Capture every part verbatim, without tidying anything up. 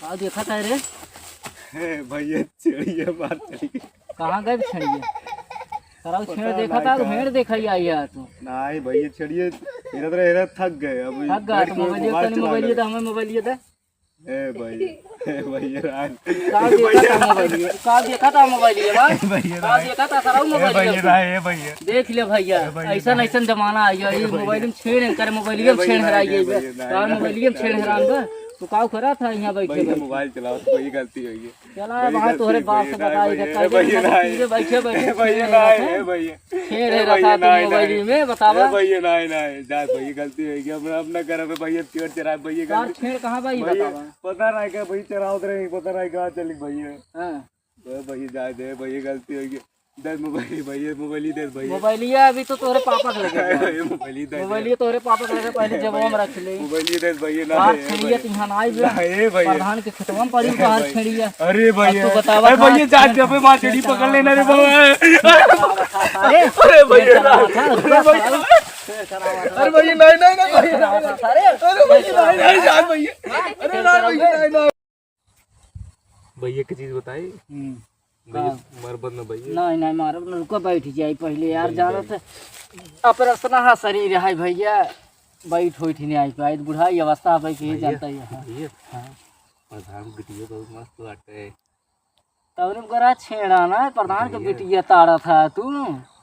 का देखत है रे? हे भैया, छेड़िया मार चली। कहाँ गए छेड़िया? सराउ पता छेड़ देखत है, भेड़ देखा ही आई है तू। नहीं भैया, छेड़िया हेरत रहे, हेरत थक गए। अब थक गए बैठ तो के मोबाइल मोबाइल तनी चला मोबाइल रहे। दे, हमें मोबाइल दे। ए भाई, ए भैया, राज। का देखा था मोबाइल? का देखा था मोबाइल ये बात? भैया, का राज। देखा था सराउ ए मोबाइल भैया, ये? राज, ए भैया। देख ले भैया, ए भैया, ऐसन राज। ऐसन जमाना आ गया, ए ये भैया। मोबाइल में छेड़ कर मोबाइल ए में छेड़ भैया, हराई ए गई बा। भैया, राज, तार मोबाइल में राज। छेड़ हरान बा। तो का करा था यहाँ बैठे भैया, बैठे? मोबाइल चलाओ तो भैया, गलती हो गई। चला, भैया, वहाँ गलती तोहरे हो गई, बाप से ए बताई भैया, दे, ए कहीं भैया, ना राज। पीछे बैठे बैठे ए भैया, छेड़ राज, रहा था। ए भैया। छेड़ ए रहा भैया, था, नाहीं, मोबाइल नाहीं। में बतावा। ए भैया, नाहीं, नाहीं, जा भैया, गलती हो गई, हमरा अपना घर में भैया, क्यों चला भैया, तार गलती। छेड़ कहाँ बा, ई भैया, बतावा। पता नहीं का भैया, चरावत रहे, पता नहीं कहाँ चली भैया। हाँ। ए भैया, जाए दे भैया, गलती हो गई। दे मोबाइल भैया, मोबाइल ही दे भैया। मोबाइलिया अभी तो तोहरे पापा के लगे बा। ए मोबाइल ही दे दे। मोबाइलिया तोहरे पापा के लगे, पहले जेबवा में रख ले। मोबाइल ही दे भैया, ना बात है, छेड़िया भैया। तिहान आई बे। ना, ए भैया। प्रधान के खेतवा में पड़ी ए बाहर भैया। छेड़िया। अरे अब भैया। तू बतावा ए भैया, था, जा, छेड़-, जबे मार छेड़ छेड़ी पकड़ लेना रे बाबा। अरे, अरे भैया, छेड़ ना। अरे भैया। अरे भैया, नहीं, नहीं, नहीं, भैया। अरे भैया, नहीं, नहीं, जान भैया। अरे ना, भैया, नहीं, नहीं। भैया, एक चीज बताई? हम्म। भैया, हाँ। मरबत ना भैया। नहीं, नहीं, मारब ना, रुको, बैठ जाई पहले यार, भैया, जानत भैया। है, अपरसना हा शरीर है भैया, बैठ होइठ नहीं आई पाई, बुढ़ाई अवस्था है भाई, के भैया, जानता ही है। भैया, हाँ। प्रधान के बिटिया बहुत मस्त बाटे। तौरे गरा छेड़ा ना, प्रधान के भैया। बिटिया ताड़ा था तू।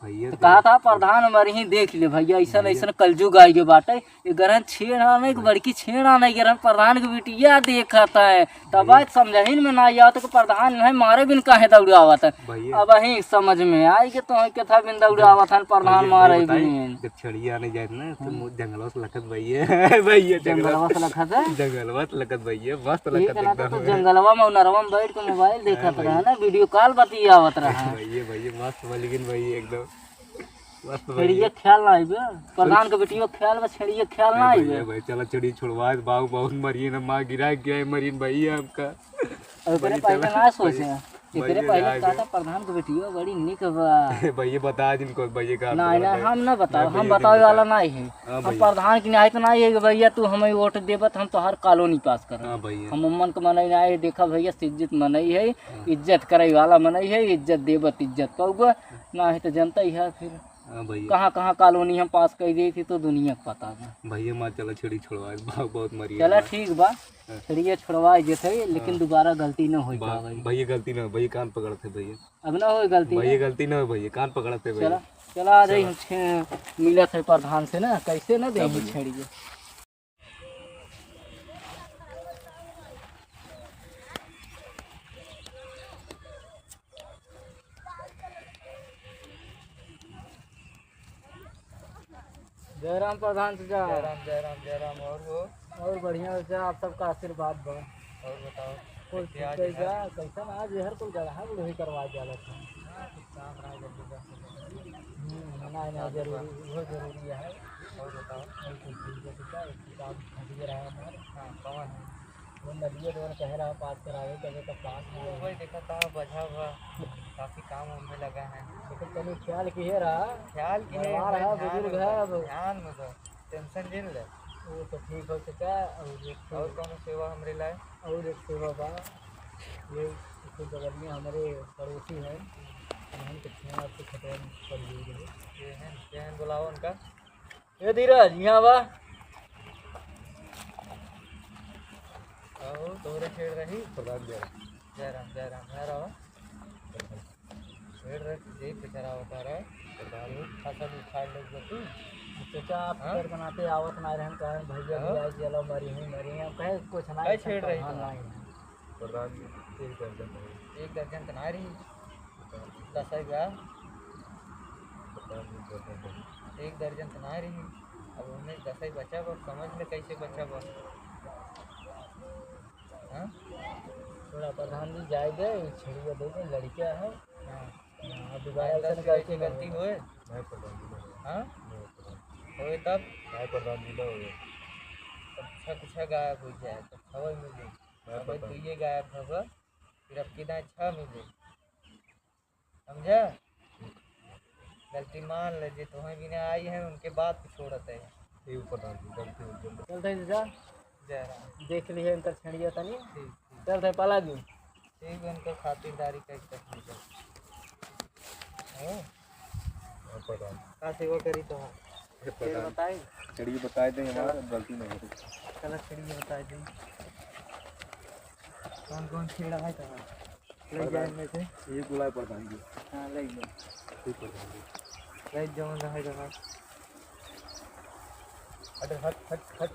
भैया तो कहा था, प्रधान हमारे ही देख ले भैया, ऐसा भैया। ऐसा कलजुग आई गयो बाटे। ये गरहन छेड़ा नहीं, कि बड़की छेड़ा नहीं, गरहन प्रधान के बिटिया देखत है। तब भैया। आज समझहिन में ना आवत कि प्रधान नहीं मारे बिन काहे दौड़ावत है। भैया। अब वही समझ में आई कि तो के था बिन दौड़ावत है, प्रधान भैया, मारे भैया बताई, बिन। जब छेड़िया नहीं जाए ना, तो हम्म। मु-, जंगलवा से लखत भैया। भैया, जंगलवा से लखत है? जंगलवा से लखत भैया, मस्त ये लखत कहना था एकदम। तो जंगलवा में नरवा में बैठ के मोबाइल देखत अरे रहा भैया। ना, वीडियो कॉल बतियावत रहा। भैया, भैया, मस्त बलिगिन भैया एकदम। मस्त छेड़िया भैया। ख्याल ना आइबे। प्रधान के बेटियो ख्याल बा, छेड़िया ख्याल ना ए आइबे। भैया, भाई, चला छेड़ी छोड़वा, बाबू, बहुत मरिए ना, माँ गिरा के आए, मरिए भैया हमका। और एकरे भैया, पहले चला। ना सोचे। भैया, एकरे भैया, पहले जाए कहता दे। प्रधान के बेटियो बड़ी निक बा। भैया, बता जिनको, भैया, का ना, ना, हम ना बताओ, ए भैया, हम बतावे वाला नहीं है। हाँ हम भैया। प्रधान की नहीं तो नहीं है कि भैया, तू हमें वोट देबा तो हम तोहार कॉलोनी पास करब। हाँ भैया। हम उम्मन के मनई ना है, देखा भैया, इज्जत मनई है, हाँ। इज्जत करे वाला मनई है, इज्जत देबा तो इज्जत पाऊबा। ना है तो जनता ही है फिर। हाँ भैया। कहाँ, कहाँ कॉलोनी हम पास कर दी थी तो दुनिया को पता बा। भैया, माँ चला छेड़ी छोड़वा, बहुत, बहुत मरी चला है। ठीक बा, हाँ। छेड़िया छोड़वा देत है, लेकिन हाँ। दोबारा गलती न हो बा-, पावे। भैया गलती न हो, भैया कान पकड़त है भैया। अब ना होई गलती भैया ना। गलती न हो भैया, कान पकड़त है भैया। चला, चला आ जाई चला। हम छे-, मिलत है प्रधान से ना, कैसे ना दे हाँ भैया। छेड़िया। जय राम प्रधान चाचा। जय राम, जय राम, जय राम। और हो? और बढ़िया चाचा, आप सबका आशीर्वाद बा। और बताओ, कुल कैसे ठीक आज है यहाँ? जा, कैसन आज हर कोई गढ़ा बुढ़ी करवा जाला था। हाँ, कुछ काम रहा जल्दी कर। हम्म, नहीं, नहीं, जरूरी, वो जरूरी है। और बताओ। और कुछ ठीक है चाचा, एक किताब फंस गया है हमारे। हाँ, कौन है? वो नदिया डोर कह रहा पास करावे, कहे तो पास ना तो हो। वही देखा था, बझा हुआ, काफी काम वाम में लगा है। लेकिन तनी ख्याल किहे रहा। ख्याल किहे, बड़वार है, ध्यान बुजुर्ग में है, दो, अब ध्यान में दो, tension जिन ले। वो तो ठीक हो चुका, और एक और तो कौनो सेवा हमरे लाए? और एक सेवा बा, ये इसके बगल में हमारे पड़ोसी हैं, उन्होंने कितने आपके खतरे में पड़ गई है। ये हैं, ये हैं, बुलाओ उनका। ए धीरज, यहाँ बा। आओ, तोहरे छेड़ रही। प्रधान जय राम। जय राम, जय राम, यहाँ रहो। छेड़ रहे, यही पे चला होता रहे। प्रधान जी। फसल उखाड़ ले जो तू। चाचा, आप हाँ? घर बनाते आवत ना रहन, कारण भैया हाँ? भी आए, चलो मरी ही मरी, हम कहे कुछ ना, काहे ऐसा छेड़ रही प्रधान तू? नहीं है। प्रधान जी, एक दर्जन नहीं। एक दर्जन तो ना रही। दस रुपया। एक दर्जन तो ना रही, अब उन्हें दस ही बचा बा, समझ ले कैसे बचा बा। हाँ? थोड़ा प्रधान जी जाए दे, छेड़िया दे दे, लड़किया है। हाँ। हाँ, दोबारा हाँ, ऐसा दस रुपया गलती की ना गलती हो। होए। नहीं प्रधान जी, नहीं। हाँ? नहीं प्रधान। होए तब? नहीं प्रधान जी, नहीं होए। तब छक छक गायब हो जाए, तब खबर मिली। नहीं अब प्रधान। तू ये गायब होगा, फिर अब कितना अच्छा मिले। समझा? गलती मान ले, जे तुम्हें बिना आई है, उनके बात को छोड़त है। ये ऊपर डाल दो, गलती हो गई। चलते हैं चाचा। जय राम। देख लिए इनकर छेड़िया तनी। ठीक, ठीक। चल रे पाला जी, ठीक है, इनका खातिरदारी कैसे करनी चाहिए। हाँ? और पता नहीं। का सेवा करी तो? ये पता नहीं। बताई? चलिए बताए दें, हमारा गलती नहीं है। चलो चलिए बताए दें। कौन कौन छेड़ा है तो? ले जाए इनमें से। ये बुलाए प्रधान जी। हाँ, ले जाओ। ठीक प्रधान जी। ले जाओ, रहे रहा। हट, हट, हट, हट।